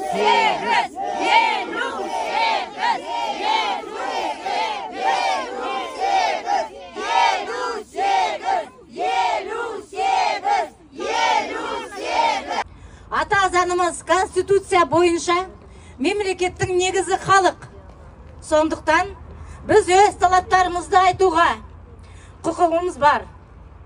58, 58, 58, 58, 58. Ата заңымыз Конституция бойынша мемлекеттің негізі халық. Сондықтан біз өз талаптарымызды айтуға құқығымыз бар.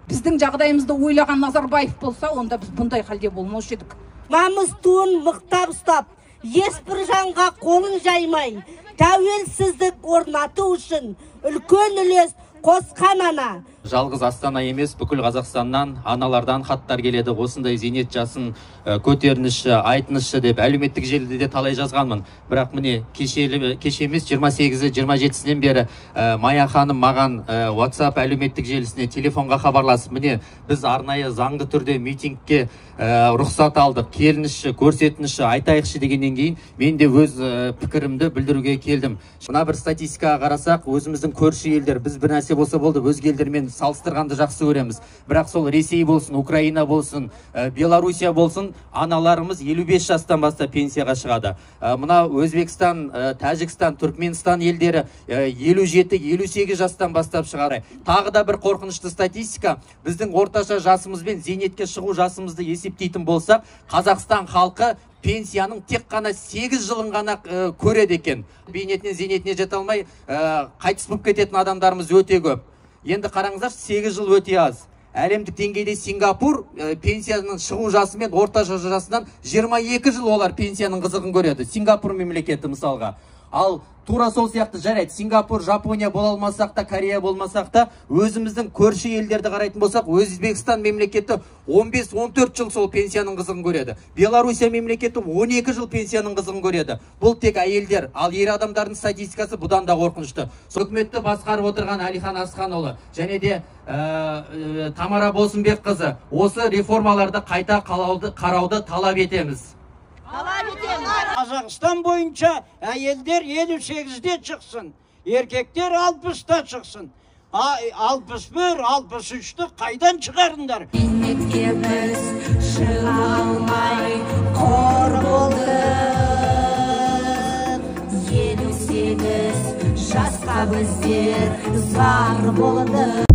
Біздің жағдайымызды ойлаған Назарбаев болса, онда біз бұндай халде болмаушы едік. Намыс туын мықтап ұстап, ешбір жанға қолын жаймай, тәуелсіздік орнату үшін үлкен үлес қосқан ана. Жалғыз Астана емес, бүкіл Қазақстаннан аналардан хаттар келеді. Осындай зейнет жасын көтеріңізші, айтыңызшы деп әлеуметтік желіде де талай жазғанмын. Бірақ міне кеше емес, 28-і, 27-сінен бері Мая ханым маған WhatsApp әлеуметтік желісіне телефонға хабарласып, міне біз арнайы заңды түрде митингке рұқсат алдық, келіңізші, көрсетіңізші, айтайықшы дегеннен кейін мен де өз пікірімді білдіруге келдім. Мына бір статистикаға қарасақ, өзіміздің көрші елдер, біз бір нәрсе болса болды, өзге елдермен салыстырғанды жақсы көреміз. Бірақ сол Ресей болсын, Украина болсын, Белоруссия болсын, аналарымыз 55 жастан бастап пенсияға шығады. Мына Өзбекстан, Тәжікстан, Түркменстан елдері 57-58 жастан бастап шығады. Тағы да бір қорқынышты статистика, біздің орташа жасымызбен зейнетке шығу жасымызды есептейтін болсақ, Қазақстан халқы пенсияның тек қана 8 жылын ғана көреді екен. Бейнетінен зейнетіне жете алмай, қайтыс болып кететін адамдарымыз өте көп. Енді қараңыздаршы, 8 жыл өте аз. Әлемдік деңгейде Сингапур пенсияның шығу жасы мен орташа жасынан 22 жыл олар пенсияның қызығын көреді. Сингапур мемлекеті мысалға. Ал тура сол сияқты жарайды, Сингапур, Жапония бола алмасақ та, Корея болмасақ та, өзіміздің көрші елдерді қарайтын болсақ, Өзбекстан мемлекеті 15-14 жыл сол пенсияның қызығын көреді. Белоруссия мемлекеті 12 жыл пенсияның қызығын көреді. Бұл тек әйелдер, ал ер адамдардың статистикасы бұдан да қорқынышты. Үкіметті басқарып отырған Әлихан Асханұлы және де Тамара Босымбекқызы, осы реформаларды қайта қарауды талап етеміз. Қазақстан бойынша әйелдер 58-де шықсын, еркектер 60-та шықсын. 61, 63-ті қайдан шығарыңдар? Зейнетке біз шыға алмай қор болдық. 58 жасқа біздер зар болдық.